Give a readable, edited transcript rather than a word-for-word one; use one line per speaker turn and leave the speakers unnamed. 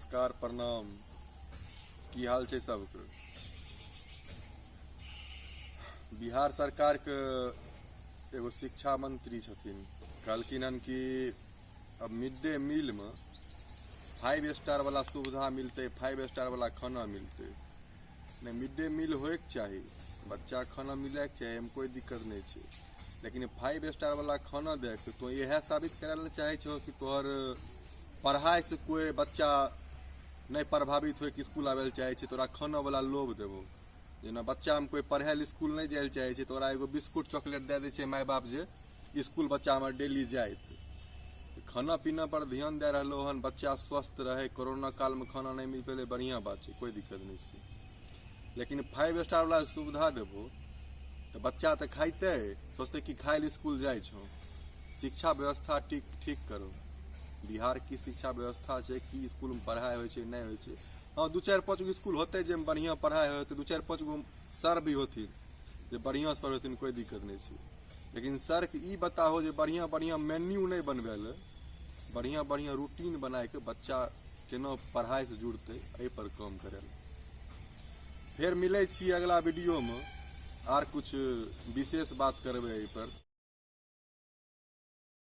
नमस्कार, प्रणाम। की हाल छै सबके? बिहार सरकारके एगो शिक्षा मंत्री छथिन, कहलखिन हन कि अब मिड डे मीलमे 5 स्टार वाला सुविधा मिलतै, 5 स्टार वाला खाना मिलतै। नहि, मिड डे मील होइके चाही, बच्चा खाना मिलैके चाही, एहिमे कोइ दिक्कत नहि छै। लेकिन 5 स्टार वाला खाना दए के तो इएह साबित करै लए चाहै छहो कि तोहर पढ़ाइसँ कोइ बच्चा नहि प्रभावित होइके इसकुल आबै लए चाहै छै। तोरा खाना वाला लोभ देबो, जेना बच्चामे कोइ पढ़ै लए इसकुल नहि जाइ लए चाहै छै तऽ ओकरा एगो बिस्कुट चॉकलेट दए दै छै माय बाप, जे इसकुल बच्चा हमर डेली जाइत। खाना पीना पर ध्यान दए रहलो हन, बच्चा स्वस्थ रहै। कोरोना कालमे खाना नहि मिल पेलै, बढ़िआँ बात छै, कोइ दिक्कत नहि छै। लेकिन 5 स्टार वाला सुविधा देबो तऽ बच्चा तऽ खाइतै, सोचतै कि खाइ लए इसकुल जाइ छौ। शिक्षा व्यवस्था ठीक ठीक करो। बिहार की शिक्षा व्यवस्था छै की इसकुलमे पढ़ाइ होइ छै, नहि होइ छै? हँ, दू चारि पाँच गो इसकुल होतै जाहिमे बढ़िआँ पढ़ाइ होतै, दू चारि पाँच गो सर भी होथिन जे बढ़िआँसँ पढ़ेथिन, कोइ दिक्कत नहि छै। लेकिन सरके ई बताहो जे बढ़िआँ बढ़िआँ मेन्यू नहि बनबै लए, बढ़िआँ बढ़िआँ रूटीन बनाइके बच्चा केना पढ़ाइसँ जुड़तै, एहिपर काम करै लए। फेर मिलै छी अगिला वीडियोमे, आर किछु विशेष बात करबै एहिपर।